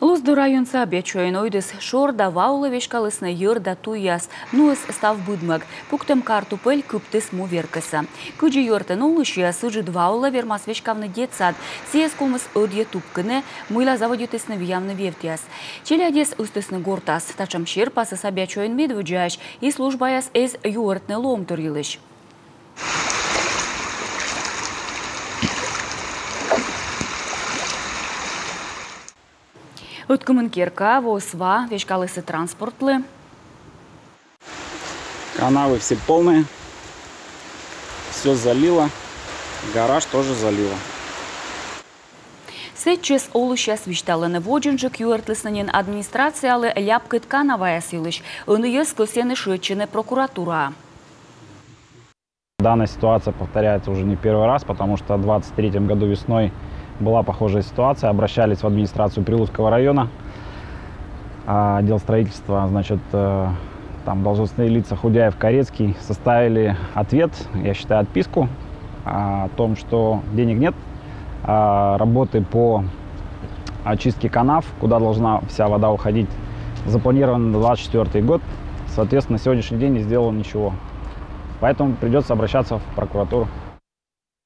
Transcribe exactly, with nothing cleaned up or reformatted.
Луздор районса Абъячойын ойдыс шор да ва улӧ веськалісны йӧр да туйяс. Нуӧс став быдмӧг. Пуктӧм картупель кыптіс му веркӧсӧ. Кыдзи юӧртӧны олысьяс, ыджыд ва улӧ вермас веськавны детсад. Сійӧс ковмис ӧдйӧ тупкыны, мыйла заводитісны виявны вевтъяс. Челядьӧс ыстісны гортас. Татшӧм серпасыс Абъячойын медводдзаысь, и службаяс эз юӧртны лоӧмтор йылысь. Ӧткымын керка, воис ва, веськаліс и транспортлы. Канавы все полные. Все залило. Гараж тоже залило. Сэтчӧс олысьяс висьталӧны. Водзынджык юӧртлісны нин администрациялы ляпкыд канаваяс йылысь. Ӧнійӧс кӧсйӧны шыӧдчыны прокуратураӧ. Данная ситуация повторяется уже не первый раз, потому что в двадцать третьем году весной была похожая ситуация. Обращались в администрацию Прилузского района, а, отдел строительства, значит, э, там должностные лица Худяев, Корецкий составили ответ, я считаю, отписку, а, о том, что денег нет, а, работы по очистке канав, куда должна вся вода уходить, запланированы на двадцать четвёртый год. Соответственно, на сегодняшний день не сделано ничего. Поэтому придется обращаться в прокуратуру.